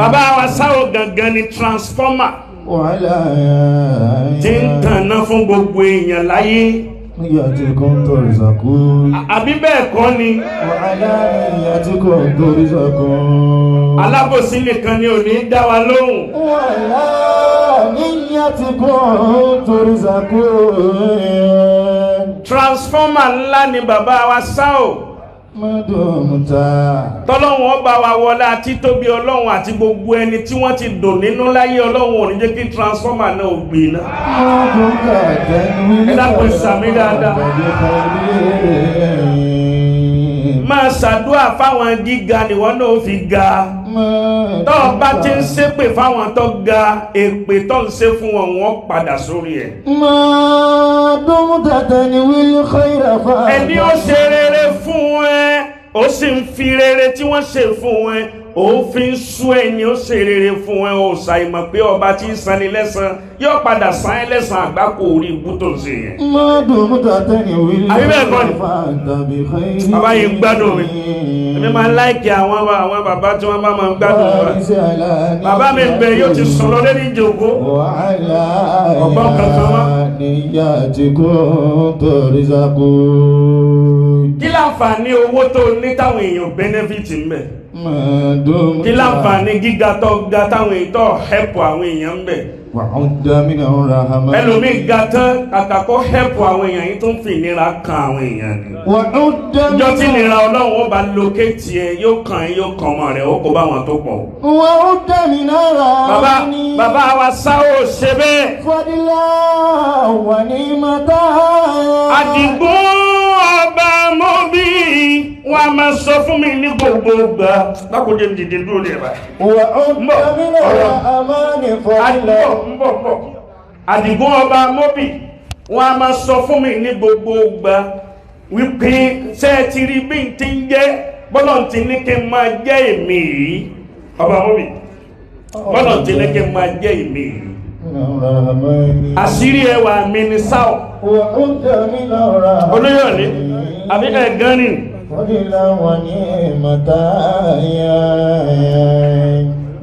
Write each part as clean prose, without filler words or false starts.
Bàbá wa Sáwò gangan ni transformer وعلى tí ń tànná fún gbogbo èèyàn láyé. نياتكم ترزقون. Àbí bẹ́ẹ̀ kọ́ ni? وعلى نياتكم ترزقون. Alábòsí nìkan ni ò ní dá wa lóhùn. وعلى نياتكم ترزقون. Transformer ńlá ni bàbá wa Sáwò. ما دمت Tọ́lọ́hun ọba wa wọlé àti tóbi Ọlọ́run àti gbogbo ẹni tí wọ́n ti dùn nínú láyé, Ọlọ́run ò ní jẹ́ kí transformer náà ò gbiná. ما دمت تنوي Ẹ dákun, ẹ ṣàmín dáadáa. بخير. Máa ṣàdúrà fáwọn gíga nìwọ náà ó fi ga. ما Tọ́ ọ bá ti ń ṣépè fáwọn tó ga, èpè tó ń ṣe fún wọn, wọ́n padà sórí ẹ̀. ما دمت تنوي الخير. Ẹni ó ṣe rere fún ẹ, ó sì ń fi rere tí wọ́n ṣe fún ẹ, ó fi ń sú ẹni ó ṣe rere fún ẹ. Ó ṣàìmọ̀ pé ọba tí ń sanni lẹ́san yóò padà san ẹ́ lẹ́san àgbákò orí ibú tó ń ṣe yẹn. ما دمت تنوي Àbí bẹ́ẹ̀ kọ́ ni? الخير فأنت بخير. Bàbá yìí ń gbádùn mi. Èmi máa ń like àwọn bàbá tí wọ́n bá máa ń gbádùn wa. Bàbá mi bẹ yóò ti sọ̀rọ̀ lórí ìjòkó. وعلى Ọgbọ́n kankan wá. نياتكم ترزقون. Kí láǹfààní owó tó ní táwọn èèyàn benefit ń bẹ̀? ما دمت Kí láǹfààní gíga tó ga táwọn èèyàn tó help àwọn èèyàn ń bẹ̀? وعد من الرحمن. Ẹlòmíì ga tán, kàkà kó help àwọn èèyàn yìí tó ń fi ìnira kan àwọn èèyàn ni. وعد Ìjọ tí ìnira Ọlọ́run ó bá locate ẹ, yóò kàn ẹ́, yóò kàn ọmọ rẹ̀, ó kó bá wọn tó pọ̀. وعد من Bàbá الرحمن. bàbá wa Sáwò ṣe bẹ́ẹ̀. فضلا ونعمة. Àdìgún ọba mọ́bí wọn a máa sọ fún mi ní gbogbo ìgbà lákòójẹ́ mi dìde dúró lè bá. وعد من الرحمن فضلا. Ń bọ̀, ń bọ̀. Àdìgún ọba mọ́bì wọn a máa sọ fún mi ní gbogbo ìgbà wípé ṣé ẹ ti rí bí n ti ń jẹ́, bọ́lọ̀ ti ní kí n máa jẹ́ èmi yìí, ọba mọ́bì, bọ́lọ̀ ti ní kí n máa jẹ́ èmi yìí. من الرحمن. Àṣírí ẹwà mi ni sáò. وعد من الرحمن. Olóyọ̀lé àbí ẹ̀ gan ni. فضلا ونعمة.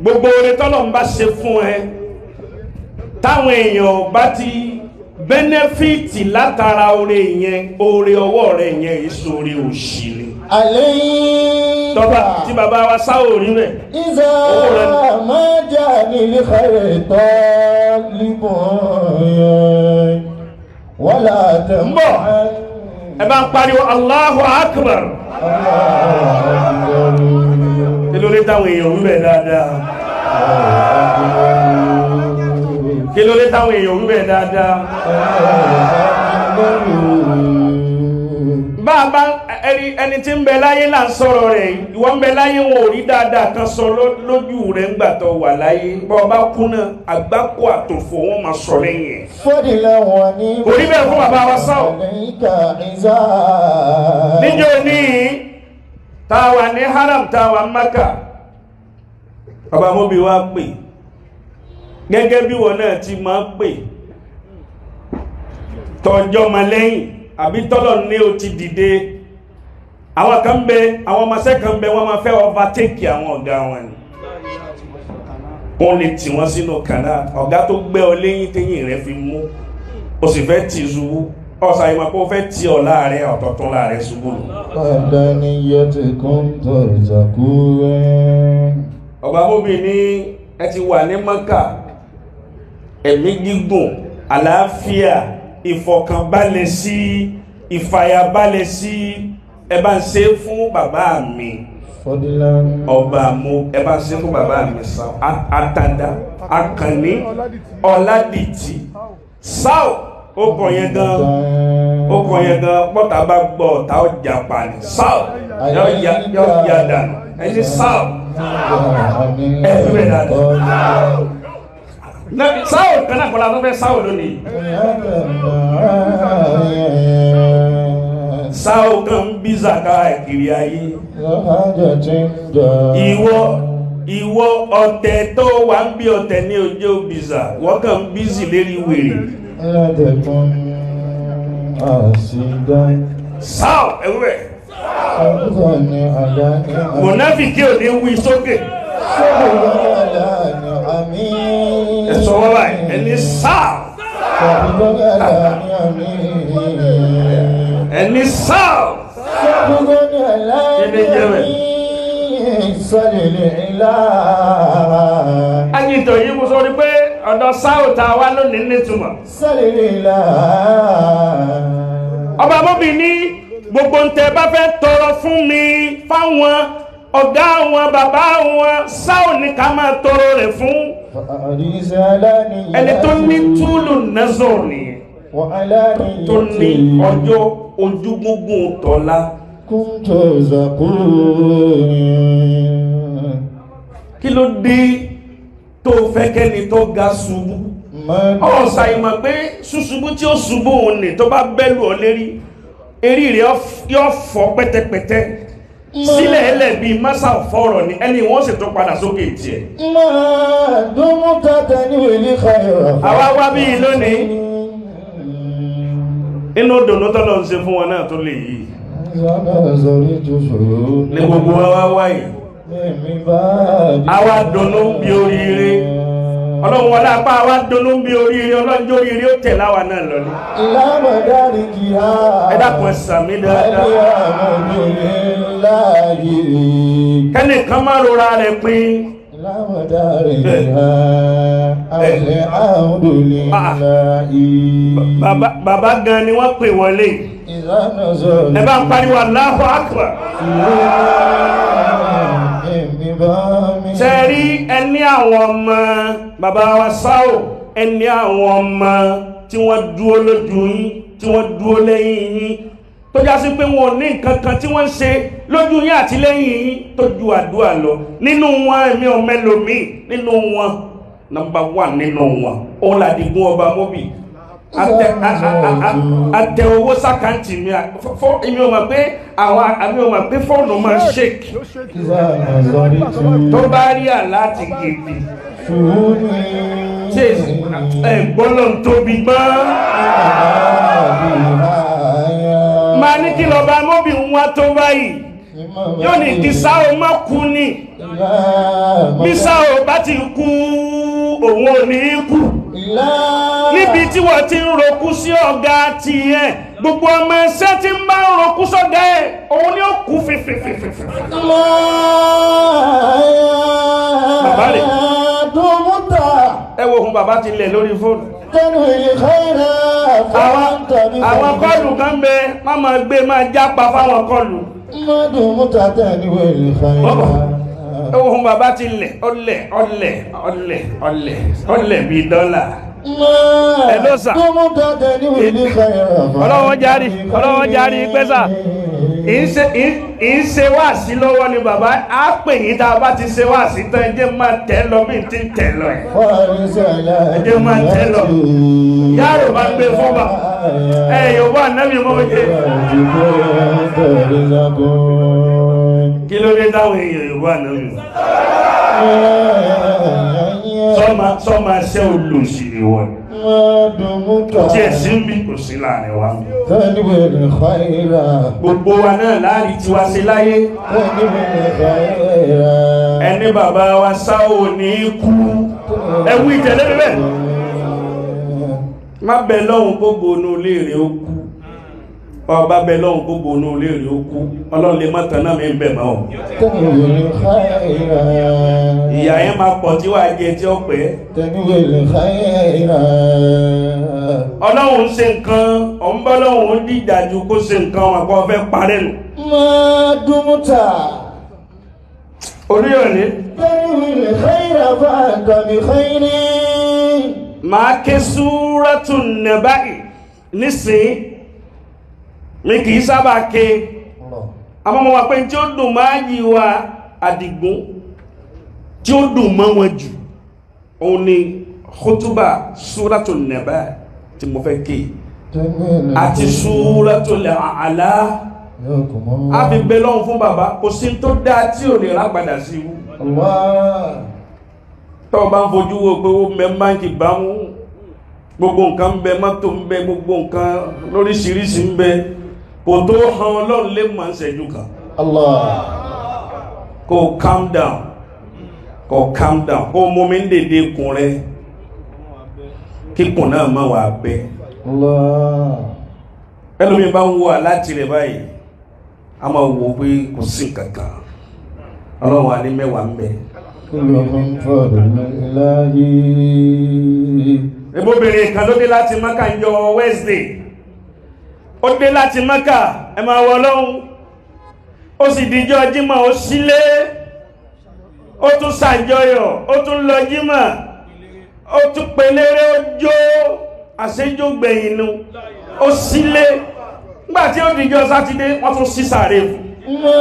Gbogbo oore tọ́lọ̀ ń bá ṣe fún ẹ, táwọn èèyàn ò bá ti benefit látara oore yẹn, oore ọwọ́ rẹ̀ yẹn, èso oore òṣì ni. عليك Tọ́ba tí bàbá wa sáwò rí rẹ̀. إذا ما جاءني الخير طالب ولا تمنع. Ẹ bá ń pariwo Allahu Akbar. Kí ló dé táwọn èèyàn wí bẹ́ẹ̀ dáadáa? Kí ló dé táwọn èèyàn wí bẹ́ẹ̀ dáadáa? Bá a bá ẹni tí ń bẹ láyé là ń sọ̀rọ̀ rẹ̀ yìí. Ìwọ ń bẹ láyé, wọn ò rí dáadáa kan sọ lójú rẹ̀ ńgbà tó wà láyé. Bọ́ ọ bá kú náà, àgbákò àtòfò wọn máa sọ lẹ́yìn ẹ̀. فضلا ونعمة. Kò rí bẹ́ẹ̀ fún bàbá wa Sáò. عليك إذا Níjọ́ ní tá a wà ní haram, tá a wà Maka, bàbá mọ́bí wa pè gẹ́gẹ́ bí wọn náà ti máa pè tọjọ́ ma lẹ́yìn àbí tọ́lọ̀ ní o ti dìde. Àwọn kan bẹ, àwọn ọmọọṣẹ́ kan bẹ, wọ́n máa fẹ́ overtake àwọn ọ̀gá wọn ni. Wọ́n lè tì wọ́n sínú kànáà. Ọ̀gá tó gbẹ́ ọ lẹ́yìn téyìn rẹ̀ fi mú, o sì fẹ́ tì ṣubú, ọ̀sà ìmọ̀ pé o fẹ́ tì ọ̀ láàrẹ ọ̀tọ̀tún láàrẹ ṣubú lò. على نيتكم ترزقون. Ọba mọ́bì ní ẹ ti wà ní Mọ́kà, ẹ̀mí gígùn, àlàáfíà, ìfọ̀kànbalẹ̀ sí, ìfàyàbalẹ̀ sí, ẹ bá ń ṣe fún bàbá mi. فضلا. Ọba mo, ẹ bá ń ṣe fún bàbá mi sàn àtàdá akànní ọ̀làdìtì sáò. Ó kàn yẹn gan, ó kàn yẹn gan. Pọ́tà bá gbọ́, ọ̀tá ọjà pani sáò, yọ ya dànù. Ẹni sáò, ẹ fi bẹ́ẹ̀ dáadáa. Sáò kan náà kọ́lá tó fẹ́ sáò lónìí. Sáò kan ń bí zaka kiri ayé. Ìwọ ọ̀tẹ̀ tó wà ń bí ọ̀tẹ̀ ní ojú bìzà, wọ́n kàn ń bízì lérí wèrè. Sáò ẹ̀wúrẹ̀ mọ̀náfíkì ò ní wí sókè. Sálẹ̀lẹ̀ ìlà. Ajìtọ̀ yìí mo sọ ní pé ọ̀dọ̀ sáòtà wa lónìí nítumọ̀. Sálẹ̀lẹ̀ ìlà. Ọba mọ́bì ní gbogbo ń tẹ bá fẹ́ tọrọ fún mi fáwọn ọ̀gá àwọn bàbá wọn sáò ní ká máa tọrọ rẹ̀ fún. Ẹni tó ní túlù nẹ́zọ̀ nìyẹn tó ní ọjọ́ ojú gúngún tọ́lá. Kí ló dé tó fẹ́ kẹ́ni tó ga ṣubú? Ọ̀sà ìmọ̀ pé ṣùṣubú tí ó ṣubú òun ni tó bá bẹ́lù ọ lérí, eré rẹ̀ yóò fọ́ pẹ́tẹ́pẹ́tẹ́ sílẹ̀ ẹlẹ̀ bíi mọ́sà fọ́rọ̀ ni ẹni wọ́n sì tún padà sókè tiẹ̀. Àwa wá bí lónìí inú dùnú tọ́lọ̀ ń ṣe fún wọn náà tó lè yìí ní gbogbo wa wá wáyé àwa dùnú bí oríire ọlọ́run wọlé apá àwa dùnú bí oríire ọlọ́run oríire ó tẹ̀ láwa náà lọ ní. Ẹ dákun ẹ sàmí dáadáa. Kẹ́nìkan má rora rẹ̀ pín. Bàbá gan ni wọ́n pè wọlé. Ẹ bá ń pariwo Allahu Akbar. Ṣé rí ẹni àwọn ọmọ bàbá wa sáò, ẹni àwọn ọmọ tí wọ́n dúó lójú yín, tí wọ́n dúó lẹ́yìn yín, tó já sí pé wọn ò ní nǹkan kan tí wọ́n ń ṣe lójú yín àti lẹ́yìn yín tó ju àdúrà lọ. Nínú wọn èmi ò mẹ́lòmíì, nínú wọn nọ́mbà 1 nínú wọn òun làdìgún ọba mọ́bì. Àtẹ owó sàkáǹtì mi, èmi ò mọ̀ pé àwọn àmì ò mọ̀ pé fóònù máa ṣèkì tó bá rí àláti gidi ṣe ẹ̀gbọ́n tóbi gbọ́n. Máa ní kí lọ́ba mọ́bì ń wá tó báyìí, yóò ní kí sáò má kú ni, bí sáò bá ti kú òun ò ní kú. Níbi tí wọ́n ti ń rokú sí ọ̀gá tiẹ̀, gbogbo ọmọ ẹsẹ̀ tí ń bá ń rokú sọ́gá ẹ̀ òun ni ó kú fífífífífí. Bàbá rẹ̀ ẹ wo ohun bàbá ti lẹ̀ lórí fóònù. Àwọn kọ́ọ̀lù kan bẹ, má máa gbé máa jápa fáwọn kọ́ọ̀lù. Ohun bàbá ti lẹ̀ ọlẹ̀ ọlẹ̀ ọlẹ̀ ọlẹ̀ ọlẹ̀ bíi dọ́là. Ẹ ló sà. Ọlọ́wọ́ járí, ọlọ́wọ́ járí pẹ́ sà. Ì ń ṣe wáàsí lọ́wọ́ ni bàbá á pè yín tá a bá ti ṣe wáàsí tán, ẹ jẹ́ máa tẹ̀ lọ bí n ti tẹ̀ lọ ẹ̀. Ẹ jẹ́ máa tẹ̀ lọ. Yàrá ò bá gbé fún bà. Ẹ yóò bá ànábì mọ́ jẹ. Kí ló dé táwọn èèyàn yóò bá ànábì mọ́? Sọ́mà ṣẹ́ olùsì ni wọ́n. Tí ẹ̀ sí ń bí kò sí láàrin wa. Gbogbo wa náà láàrin tiwa ṣe láyé. Ẹni bàbá wa sáò ní kú. Ẹ wí tẹ̀lé mi bẹ́ẹ̀. Má bẹ lọ́hùn gbogbo inú ilé rẹ̀ ó kú. Ọba bẹ lọ́hùn gbogbo inú ilé rẹ̀ ó kú. Ọlọ́run lè má tán náà mi ń bẹ̀ mọ́ ọ. Ìyá yẹn máa pọ̀ tí wàá jẹ tí ó pẹ́. Ọlọ́run ṣe nǹkan, òun bá lọ́hùn dìjà ju kó ṣe nǹkan wọn kó fẹ́ parẹ́ nù. Orí òní. Màá ké Súrátù Nàbáì nísìnyí, mi kì í sábà ké. Àmọ́ mo wà pé tí ó dùn máa yí wa Àdìgún, tí ó dùn mọ́ wọn jù, òun ni khutuba Súrátù Nàbáì tí mo fẹ́ ké àti Súratul A'la. A fi bẹ lọ́hùn fún bàbá, kò sí tó dáa tí ò lè rápadà sí iwu. Tọ́ bá ń fojú wo pé ó mẹ báńkì bá mú, gbogbo nǹkan ń bẹ, mọ́tò ń bẹ, gbogbo nǹkan lóríṣiríṣi ń bẹ, kò tó han Ọlọ́run lè mọ̀ ń ṣẹ́jú kan. Kò calm down, kò calm down, kò mú mi ń dèdè kun rẹ, kíkùn náà má wà bẹ́. Ẹlòmíì bá ń wo àláti rẹ̀ báyìí, a máa wò pé kò sí nǹkan kan. Ọlọ́run wa ní mẹ́wàá ń bẹ. كل من فضل الله. Ebóbìnrin kan ló dé láti Maka ń jọ Wednesday. Ó dé láti Maka, ẹ máa wọ Ọlọ́run. Ó sì dijọ́ Jímọ̀, ó sílé. Ó tún ṣàjọyọ̀, ó tún lọ Jímọ̀. Ó tún pelére, ó jó àṣejò gbẹ̀yìn nu. Ó sílé. Nígbà tí ó dijọ́ Sátidé, wọ́n tún sí sàárè fún. ما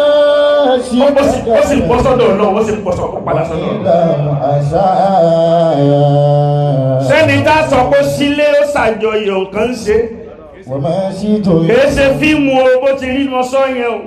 Ó sì bọ́ sọ́dọ̀ Ọlọ́run, ó sì bọ́ sọ́dọ̀ padà sọ́dọ̀ Ọlọ́run. عسايا. Sẹ́ni tá a sọ pé sílé ó ṣàjọyọ̀ nǹkan ń ṣe. وما شئت Kìí ṣe fíìmù o, bó ti rí mọ sọ yẹn o.